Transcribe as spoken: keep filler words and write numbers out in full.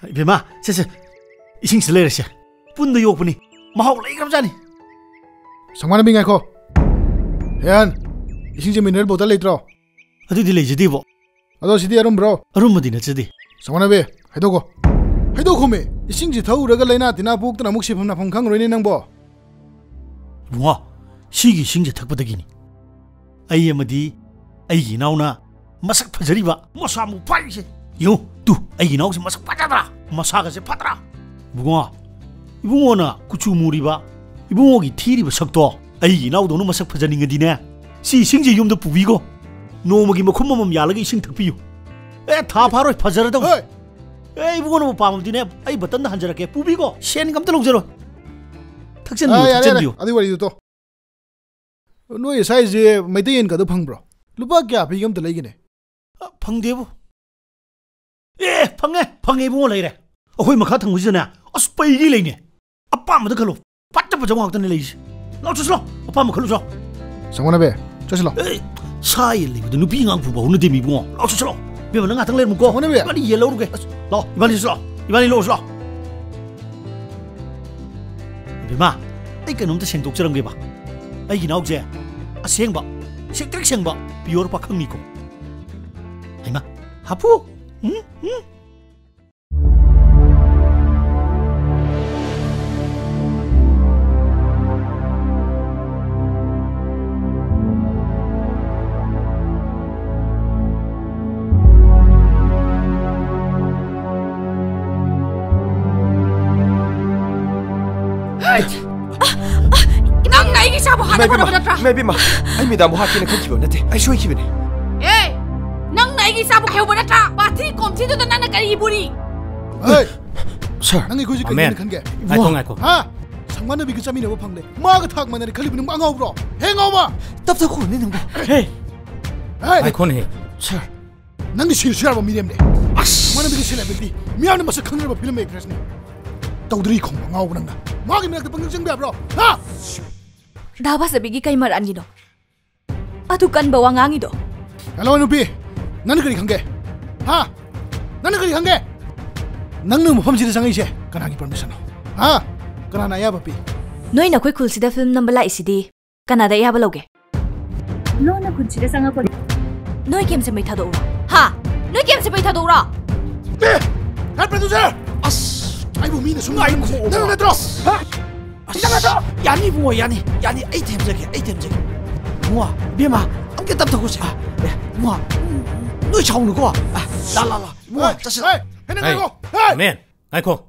ꯏꯕꯦꯝꯃ, ꯁꯦ, ꯁꯦ, ꯏꯁꯤꯡꯁꯤ ꯂꯩꯔꯁꯦ꯫ ꯄꯨꯟꯗ ꯌꯣꯛꯄꯅꯤ, ꯃꯍꯥꯎ ꯂꯩꯈ꯭ꯔꯕꯖꯥꯠꯅꯤ꯫ ꯁꯪꯃꯥꯟꯅꯕꯤ, ꯉꯥꯏꯈꯣ꯫ ꯍꯦꯟ, ꯏꯁꯤꯡꯁꯦ mineral bottle ꯂꯩꯇ꯭ꯔꯣ? ꯑꯗꯨꯗꯤ ꯂꯩꯖꯗꯦꯕꯣ꯫ ꯑꯗꯣ ꯁꯤꯗꯤ ꯑꯔꯨꯝꯕ꯭ꯔꯣ? ꯑꯔꯨꯝꯕꯗꯤ ꯅꯠꯆꯗꯦ꯫ ꯁꯪꯃꯥꯟꯅꯕꯤ, ꯍꯩꯗꯣꯛꯀꯣ꯫ ꯍꯩꯗꯣꯛꯈꯣꯃꯦ꯫ ꯏꯁꯤꯡꯁꯤ ꯊꯛꯎꯔꯒ ꯂꯥꯏꯅꯥ ꯇꯤꯟꯅꯥ ꯄꯣꯛꯇꯅ ꯑꯃꯨꯛ ꯁꯤꯐꯝ ꯅꯥꯐꯝ ꯈꯪꯉꯔꯣꯏꯅꯦ ꯅꯪꯕꯣ꯫ ꯏꯕꯨꯡꯉꯣ, ꯁꯤꯒꯤ ꯏꯁꯤꯡꯁꯦ ꯊꯛꯄꯗꯒꯤꯅꯤ ꯑꯩ ꯑꯃꯗꯤ ꯑꯩꯒꯤ ꯏꯅꯥꯎꯅ ꯃꯁꯛ ꯐꯖꯔꯤꯕ, ꯃꯁꯥ ꯃꯎ ꯐꯥꯔꯤꯁꯦ꯫ ꯌꯦꯡꯉꯨ ꯇꯨ, ꯑꯩꯒꯤ ꯏꯅꯥꯎꯁꯦ ꯃꯁꯛ ꯐꯖꯗ꯭ꯔꯥ? ꯃꯁꯥꯒꯁꯦ ꯐꯠꯇ꯭ꯔꯥ? ꯏꯕꯨꯡꯉꯣ, ꯏꯕꯨꯡꯉꯣꯅ ꯀꯨꯆꯨ ꯃꯨꯔꯤꯕ, ꯏꯕꯨꯡꯉꯣꯒꯤ ꯊꯤꯔꯤꯕ ꯁꯛꯇꯣ ꯑꯩꯒꯤ ꯏꯅꯥꯎꯗꯧꯅ ꯃꯁꯛ ꯐꯖꯅꯤꯡꯉꯗꯤꯅꯦ, ꯁꯤ ꯏꯁꯤꯡꯁꯦ ꯌꯨꯝꯗ ꯄꯨꯕꯤꯈꯣ꯫ ꯅꯣꯡꯃꯒꯤ ꯃꯈꯨꯝ ꯑꯃꯃꯝ ꯌꯥꯜꯂꯒ ꯏꯁꯤꯡ ꯊꯛꯄꯤꯌꯨ꯫ ꯑꯦ, ꯊꯥ ꯐꯥꯔꯣꯏ, ꯐꯖꯔꯗꯧꯅꯤ꯫ ꯍꯣꯏ꯫ ꯑꯦ, ꯏꯕꯨꯡꯉꯣꯅꯕꯨ ꯄꯥꯝꯃꯕꯗꯤꯅꯦ, ꯑꯩ ꯕꯇꯟꯗ ꯍꯟꯖꯔꯛꯀꯦ, ꯄꯨꯕꯤꯈꯣ, ꯁꯦꯟꯒ ꯑꯝꯇ ꯂꯧꯖꯔꯣꯏ꯫ ꯊꯛꯆꯟꯕꯤꯌꯨ, ꯑꯥ, ꯌꯥꯔꯦ, ꯌꯥꯔꯦ꯫ ꯊꯛꯆꯟꯕꯤꯌꯨ꯫ ꯑꯗꯨꯏ ꯋꯥꯔꯤꯗꯨ ꯇꯣ꯫ ꯅꯣꯏ ꯁ꯭ꯋꯥꯏꯁꯦ ꯃꯩꯇꯩ ꯌꯦꯟꯒꯗꯣ ꯐꯪꯕ꯭ꯔꯣ? ꯂꯨꯄꯥ ꯀꯌꯥ ꯄꯤꯒꯦ ꯑꯝꯇ ꯂꯩꯒꯦꯅꯦ꯫ ꯑ, ꯐꯪꯗꯦꯕꯨ꯫ ꯑꯦ, ꯐꯪꯉꯦ, ꯐꯪꯉꯦ ꯏꯕꯨꯡꯉꯣ, ꯂꯩꯔꯦ꯫ ꯑꯩꯈꯣꯏ ꯃꯈꯥ ꯊꯪꯕꯁꯤꯗꯅꯦ, ꯑꯁ, ꯄꯩꯒꯤ ꯂꯩꯅꯦ꯫ ꯑꯄꯥꯝꯕꯗ ꯈꯜꯂꯣ꯫ ꯐꯠꯇ ꯐꯖꯕ ꯉꯥꯛꯇꯅꯦ ꯂꯩꯔꯤꯁꯦ꯫ ꯂꯥꯛꯑꯣ, ꯆꯠꯁꯤꯂꯣ꯫ ꯑꯄꯥꯝꯕ ꯈꯜꯂꯨ ꯆꯣ꯫ ꯁꯪꯃꯥꯟꯅꯕꯤ, ꯆꯠꯁꯤꯂꯣ꯫ ꯑꯦ, ꯁꯥ ꯌꯦꯟ ꯂꯩꯕꯗ ꯅꯨꯄꯤ ꯑꯉꯥꯡ ꯄꯨꯕ ꯍꯧꯅꯗꯦ ꯃꯤ ꯏꯕꯨꯡꯉꯣ꯫ ꯂꯥꯛꯑꯣ, ꯆꯠꯁꯤꯂꯣ꯫ ꯏꯕꯦꯝꯃ, ꯅꯪ ꯉꯥꯛꯇꯪ ꯂꯩꯔꯝꯃꯨꯀꯣ꯫ ꯁꯪꯃꯥꯟꯅꯕꯤ꯫ ꯏꯕꯥꯅꯤ ꯌꯦꯟ ꯂꯧꯔꯨꯒꯦ꯫ ꯑꯁ꯫ ꯂꯥꯛꯑꯣ, ꯏꯕꯥꯅꯤ ꯆꯠꯁꯤꯂꯣ꯫ ꯏꯕꯥꯅꯤ ꯂꯧꯔꯨꯁꯤꯂꯣ꯫ ꯏꯕꯦꯝꯃ, ꯑꯩ ꯀꯩꯅꯣꯝꯇ ꯁꯦꯡꯗꯣꯛꯆꯔꯝꯒꯦꯕ꯫ ꯑꯩꯒꯤ ꯏꯅꯥꯎꯁꯦ ꯑꯁꯦꯡꯕ, ꯁꯦꯡꯇ꯭ꯔꯤꯛ ꯁꯦꯡꯕ, pure ꯄꯥꯈꯪꯅꯤꯀꯣ꯫ ꯍꯩꯃꯥ, ꯍꯥꯄꯨ! ꯎꯝ, ꯎꯝ꯫ ꯅꯪꯅ ꯑꯩꯒꯤ ꯏꯆꯥꯕꯨ ꯍꯥꯠꯅ ꯏꯃꯥ ꯏꯕꯦꯝꯃ, ꯈꯣꯠꯅꯕ ꯅꯠꯇ꯭ꯔꯥ? ꯏꯃꯥ ꯏꯕꯦꯝꯃ, ꯑꯩ ꯃꯦꯗꯥꯝꯕꯨ ꯍꯥꯠꯀꯦꯅ ꯈꯟꯈꯤꯕ ꯅꯠꯇꯦ, ꯑꯩ ꯁꯣꯏꯈꯤꯕꯅꯦ꯫ ꯑꯦ, ꯅꯪꯅ ꯑꯩꯒꯤ ꯏꯆꯥꯕꯨ ꯍꯥꯏꯍꯧꯕ ꯅꯠꯇ꯭ꯔꯥ? ꯄꯥꯊꯤ ꯀꯣꯝꯊꯤꯗꯨꯗ ꯅꯪꯅ ꯀꯔꯤ ꯏꯕꯨꯔꯤ? ꯍꯦ! ꯁꯥꯔ, ꯅꯪ ꯑꯩꯈꯣꯏꯁꯦ ꯀꯔꯤꯅ ꯈꯟꯒꯦ? ꯉꯥꯏꯈꯣ, ꯉꯥꯏꯈꯣ꯫ ꯍꯥ? ꯁꯪꯃꯥꯟꯅꯕꯤꯒ ꯆꯥꯃꯤꯟꯅꯕ ꯐꯪꯂꯦ꯫ ꯃꯥꯒ ꯊꯥꯛ ꯃꯥꯟꯅꯔꯦ ꯈꯜꯂꯤꯕ ꯅꯪꯕꯨ ꯑꯉꯥꯎꯕ꯭ꯔꯣ? ꯍꯦ, ꯉꯥꯎꯕ! ꯇꯞ ꯇꯞ ꯈꯨꯝꯃꯨꯅꯦ ꯅꯪꯕꯨ꯫ ꯍꯦ! ꯍꯦ! ꯉꯥꯏꯈꯣꯅꯦ꯫ ꯁꯥꯔ, ꯅꯪꯗꯤ ꯁꯤꯔꯁꯨ ꯌꯥꯔꯕ ꯃꯤꯔꯦꯝꯅꯦ꯫ ꯑꯁ! ꯁꯪꯃꯥꯟꯅꯕꯤꯗꯤ celebrity, ꯃꯤꯌꯥꯝꯅ ꯃꯁꯛ ꯈꯪꯅꯔꯕ film actressꯅꯦ꯫ ꯇꯧꯗ꯭ꯔꯤ ꯈꯣꯡꯕ ꯉꯥꯎꯕ ꯅꯪꯅ꯫ ꯃꯥꯒꯤ ꯃꯅꯥꯛꯇ ꯄꯪꯆꯪ ꯆꯪꯕ ꯌꯥꯕ꯭ꯔꯣ? ꯍꯥ? ꯗꯥ ꯕꯥꯖꯕꯤꯒꯤ ꯀꯩ ꯃꯔꯥꯟꯒꯤꯅꯣ? ꯑꯗꯨ ꯀꯟꯕ ꯋꯥ ꯉꯥꯡꯉꯤꯗꯣ? Hello, ꯅꯨꯄꯤ! ꯅꯪꯅ ꯀꯔꯤ ꯈꯪꯒꯦ? ꯍꯥ? ꯅꯪꯅ ꯀꯔꯤ ꯈꯪꯒꯦ? ꯅꯪꯅ ꯃꯐꯝꯁꯤꯗ ꯆꯪꯉꯛꯏꯁꯦ ꯀꯅꯥꯒꯤ ꯄꯔꯃꯤꯁꯟꯅꯣ? ꯍꯥ? ꯀꯅꯥꯅ ꯑꯌꯥꯕ ꯄꯤ? ꯅꯣꯏꯅ ꯑꯩꯈꯣꯏ ꯈꯨꯜꯁꯤꯗ ꯐꯤꯂꯝ ꯅꯝꯕ ꯂꯥꯛꯏꯁꯤꯗꯤ ꯀꯅꯥꯗ ꯑꯌꯥꯕ ꯂꯧꯒꯦ? ꯂꯣꯟꯅ ꯈꯨꯟꯁꯤꯗ ꯆꯪꯉꯛꯄꯅꯤ꯫ ꯅꯣꯏ ꯀꯦꯝꯁꯦ ꯃꯩ ꯊꯥꯗꯣꯛꯎꯔꯣ꯫ ꯍꯥ? ꯅꯣꯏ ꯀꯦꯝꯁꯦ ꯃꯩ ꯊꯥꯗꯣꯛꯎꯔꯣ꯫ ꯑꯦ! ꯍꯦ, ꯄ꯭ꯔꯗ꯭ꯌꯨꯁꯔ! ꯑꯁ, ꯑꯩꯕꯨ ꯃꯤꯅ ꯁꯨꯝ ꯉꯥꯏꯈꯣ꯫ ꯅꯪ ꯅꯠꯇ꯭ꯔꯣ? ꯍꯥ? ꯑꯁ, ꯌꯥꯅꯤ ꯏꯕꯨꯡꯉꯣ, ꯌꯥꯅꯤ, ꯌꯥꯅꯤ, ꯑꯩ ꯊꯦꯝꯖꯒꯦ, ꯑꯩ ꯊꯦꯝꯖꯒꯦ꯫ ꯏꯕꯨꯡꯉꯣ, ꯏꯕꯦꯝꯃ, ꯑꯝꯇ ꯇꯞꯊꯧꯈꯣꯁꯦ꯫ ꯑ, ꯑꯦ, ꯏꯕꯨꯡꯉꯣ, ꯅꯣꯏ ꯁꯥꯎꯅꯨꯀꯣ꯫ ꯑ, ꯂꯥ, ꯂꯥ, ꯂꯥ, ꯏꯕꯨꯡꯉꯣ, ꯍꯦ, ꯆꯠꯁꯤ꯫ ꯍꯦ, ꯍꯦ, ꯅꯪ ꯍꯦ, ꯉꯥꯏꯈꯣ꯫ ꯍꯦ! ꯃꯦꯟ, ꯉꯥꯏꯈꯣ꯫